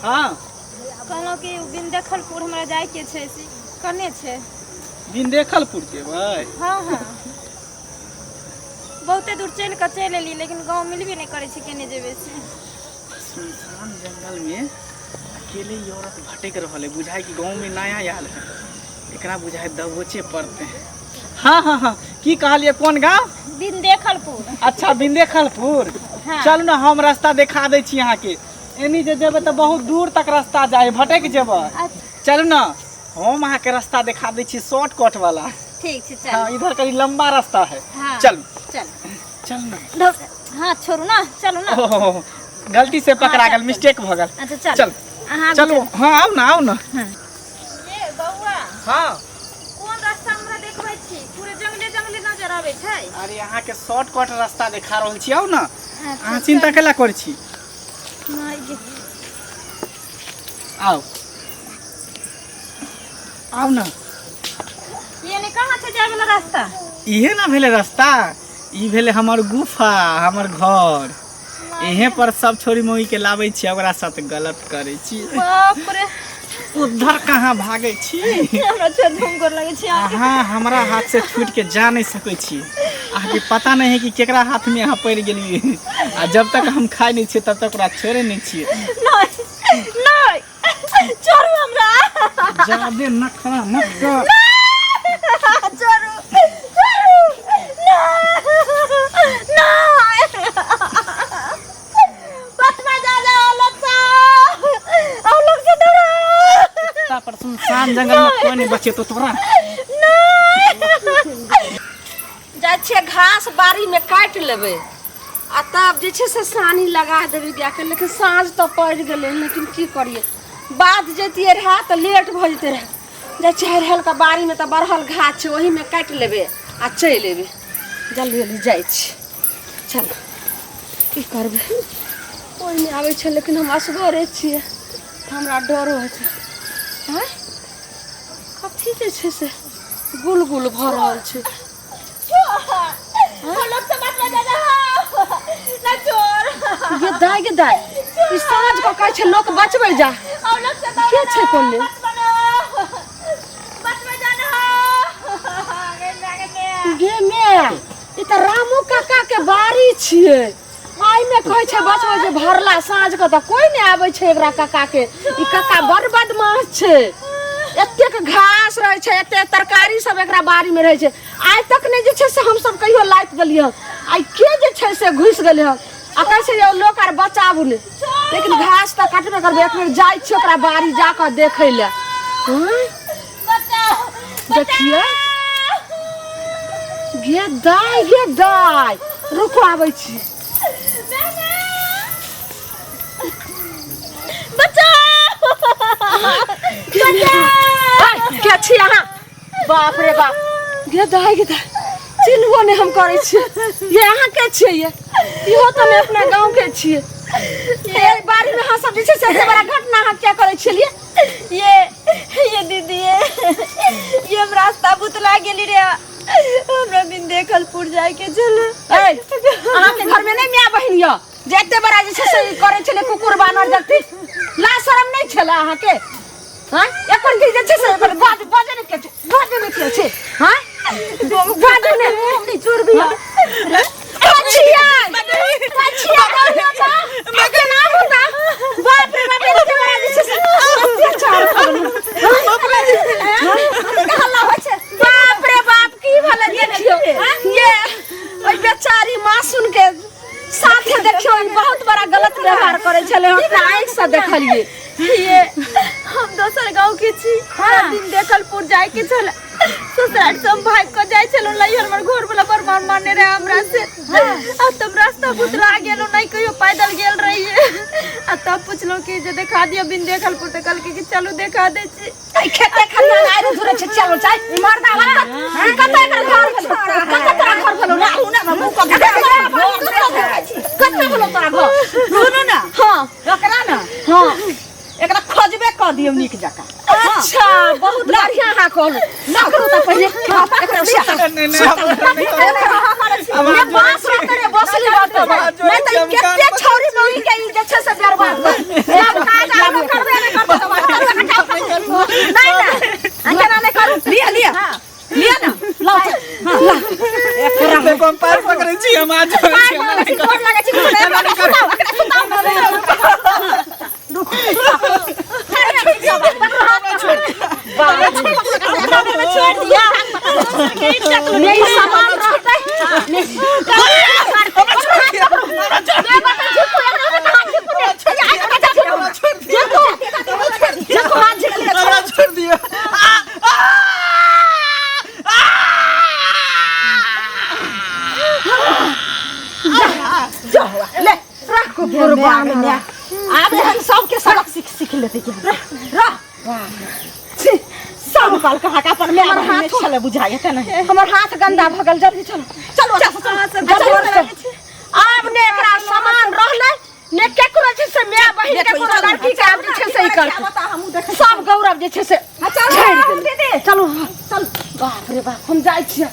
हाँ। कहलहुँ कि बिंदेखलपुर हमरा जाइके छै, से कने छै? बिंदेखलपुर जेबै? हाँ हाँ, बहुते दूर चलि कऽ चलि एली, लेकिन गाँव मिलबे नहि करै छै, केने जेबै से? सुनसान जंगल में अकेले ही औरत भटक रहल है, बुझाए कि गांव में नया आयल है, एकरा बुझाए दबोचे पड़ते हैं। हाँ हाँ हाँ, की कहलिए, कोन गांव? बिंदेखलपुर। अच्छा, बिंदेखलपुर। हाँ। चलू ना, हम रास्ता देखा दै छी अहाँके। एनी जे जेबै तऽ बहुत दूर तक रास्ता जाए, भटक जेबै। अच्छा। चलू ना, हम अहाँके रास्ता देखा दै छी, शॉर्टकट वाला। ठीक छै, चल। हाँ, इधर कहीं लंबा रास्ता है। हाँ। चलू। चल। चल ना। हाँ, छोड़ू ना, चलू ना। ओहो, गलती से पकड़ा हाँ, गेल, चल। मिस्टेक भऽ गेल। अच्छा, चल। चल। अहाँ चलू। हाँ, आउ ना, आउ ना। ये बौआ। हाँ। कोन रास्ता हमरा देखबै छी? पूरे जंगले जंगले नजर आबै छै। अरे, अहाँके शॉर्टकट रास्ता देखा रहल छी, आउ ना। अच्छा, अहाँ चिंता चल। केला करै छी? माय गे। आउ, आउ ना। ये ने कहाँ छै जाय वाला रास्ता? इहे ना भेलै रास्ता, ई भेलै हमर गुफा, हमर घर। इहे पर सब छोरी मोही के लाबै छी, ओकरा साथ गलत करै छी। बाप रे। उधर कहाँ भागै छी? हमरा छोड़, हम गोर लगै छी अहाँके। अहाँ हमरा हाथ से छूट के जा नहीं सकै छी। अहाँके पता नहीं है कि केकरा हाथ में अहाँ पड़ि गेलियै, आ जब तक हम खाइ नहीं छियै तब तक ओकरा छोड़े नहीं छियै। नहीं नहीं, छोड़ू हमरा। जादे नखरा मत कर। छोड़ू, छोड़ू, नहीं नहीं, बचवा जा जा लोग से, हम लोग से डरा। कुत्ता पर सुनसान जंगल में कोई नहीं बचे तो तोरा। नहीं। जाइ छियै, घास बाड़ीमे काटि लेबै आ तब जे छै से सानी लगा देबै गायके। लेकिन साँझ तऽ पड़ि गेलै, लेकिन की करियै? बाध जैतियै रहए तऽ लेट भऽ जैतै रहए। जाइ छियै हरिहरके बाड़ीमे, तऽ बड़हल घास छै, ओहीमे काटि लेबै आ चलि अयबै। जल्दी जल्दी जाइ छी। चल, की करबै? कोइ नहि आबै छै, लेकिन हम असगरे छियै तऽ हमरा डरो होइ छै। आँय, कथी जे छै से गुल गुल भऽ रहल छै? गे दाय, गे दाय, ई साँझ कऽ कहै छै लोक बचबै जा। के छै कोन ने? गे मे, ई तऽ रामू काका के बाड़ी छियै। एहिमे कहै छै बचबै जे भरला साँझ कऽ तऽ कोइ नहि आबै छै एकरा काका के। ई काका बड़ बदमाश छै। एतेक घास रहै छै, एतेक तरकारी सब एकरा बाड़ी मे रहै छै, आइ तक नहि जे छै से हमसब कहियो लाइत देलियै हन। आइ के जे छै से घुसि गेलै हन आ कहै छै जे लोक आर बचाबू ने। लेकिन घास तऽ काटबे करबै। एक बेर जाइ छियै ओकरा बाड़ी जा कऽ देखै लए। हँ? देखियै। गे दाय, गे दाय, रुको, आबै छी। ऐ, के छी अहाँ? बाप रे बाप, गे दाय, गे दाय, चिन्हबो नहि हम करै छियै। ये अहाँ के छियै? ये इहो तऽ नहि अपना गाँव के छियै। ये बाड़ी में अहाँ सब जे छै से एते बड़ा घटना अहाँ किया करै छलियै? ये दीदी, ये हम रास्ता भुतला गेली रे, हमरा बिन देखलपुर जाए के छल। ऐ, अहाँके घर में नहि माय बहिन यऽ जे एते बड़ा जे छै से ई करै छलै कुकुर बानर जति? ला शरम नहि छलै अहाँके? हाँ, एकर की जे छै से एकर बाज बाजे नहि के छै, बाजे नहि के छै? हाँ, बाजू ने। हम चोर भी कछिया, कछिया, केना होता? बाप रे बाप, एते बड़ा जे छै से अत्याचार भऽ गेलै। हल्ला होइ छै। बाप रे बाप, की भेलै देखियौ। ये ओहि बेचारी मासूम के साथे देखियौ, ई बहुत बड़ा गलत व्यवहार करै छलै, हम अपना आँखि से देखलियै। ये हम दोसर गांव के छी। हाँ। दिन देखलपुर जाए के छल, ससुराल से हम भाग के जाए छलहुँ लैहर। हमर घर वाला बड़ मार मारने रहे हमरा से। आ तब रास्ता भुतला गेलहुँ, नहीं कहियो पैदल गेल रहिए। आ तब पुछलहुँ कि जे देखा दिअ बिन देखलपुर, तऽ कहलकै कि चलू देखा दै छी। एहि खेते खलिहान आइ धुरे छै। चलो चाय मर्दा मत। कतऽ एकर घर भेलौ? कतऽ तोरा घर भेलौ? ना ना, मुँह कऽ कतऽ भेलौ तोरा घर? सुनू ने। हाँ। एकरा ने, हाँ, एकरा खोजबे कऽ दियौ नीक जकाँ। अच्छा, बहुत बढ़िया अहाँ कहलहुँ। ना करू तऽ पहिले एकरा उठा। नहीं नहीं, हमरा नहीं करू। ने बांस रहते रे, बसली रहते, नहीं तऽ ई कते छौरी मौगी के ई जे छै से बर्बाद कर सब काज आरो। नहीं ना अंजना नहीं करू लिया लिया लिया ना लाओ हां ला देखो हम पैर पकड़ै छी हम आज जोड़ै छी एना नहि करू। गोर लागै छी एना नहि करू। छोड़ दिया नहीं सामान रहतै हमरा छोड़ दियौ। हमरा छोड़ दियौ। आ, आ, ले रख कुर्बान आब हम सबके सबक सीख सीख लेते के रह छी सब काल कहा का अपन में हाथ छले बुझाय त नहीं हमर हाथ गंदा भऽ गेल जल्दी चलो चलो चलो चलो आब ने एकरा सामान रहलै ने केकरो जे छै से माय बहिन के कोनो लड़की के आब जे छै से ई करतै सब गौरव जे छै से छाड़ि देलै चलू चल बाप रे बाप हम जाइ छियै।